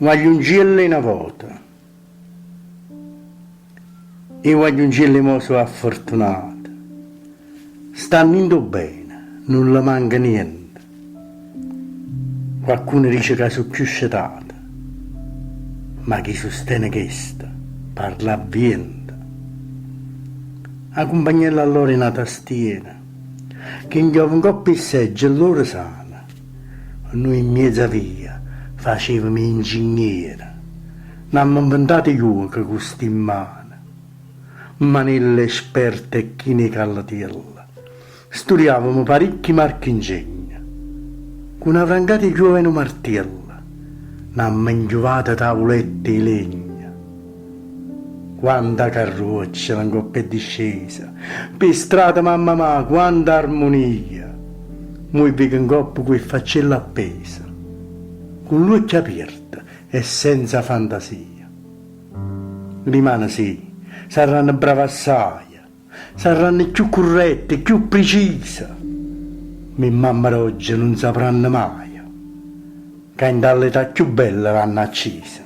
Guagliuncielle 'e na vota. 'E guagliuncielle 'e mo so' affortunate, stanno 'int' 'o bbene, nun le manca niente. Quaccuno dice ca so' cchiù scetate, ma chi sustene chesto parla a viento. 'A cumpagnella lloro è na tastiera che 'nchiova 'ncopp' 'e ssegge ll'ore sane. Nuje 'mmiez'a via facevamo 'e 'ngigniere, n'ammo 'nventato juoche cu sti mmane. Manelle esperte e chine 'e calletielle, sturiavamo paricchi marchingegno. Cu na vrancata 'e chiuove e nu martiello, n'ammo 'nchiuvato tavulette 'e legno. Quanta carruocciole 'ncopp' 'e discese, p' 'e strate mamma mà quanta armunia! Mo 'e veco 'ncopp' cu 'e faccelle appese, cu ll'uocchie apierte e senza fantasia. Dimane sì, sarranno brave assaje, sarranno cchiù currette, cchiù precise, ma 'e mamme d'ogge nun sapranno maje ca 'int'a ll'età cchiù bella l'hanno accisa.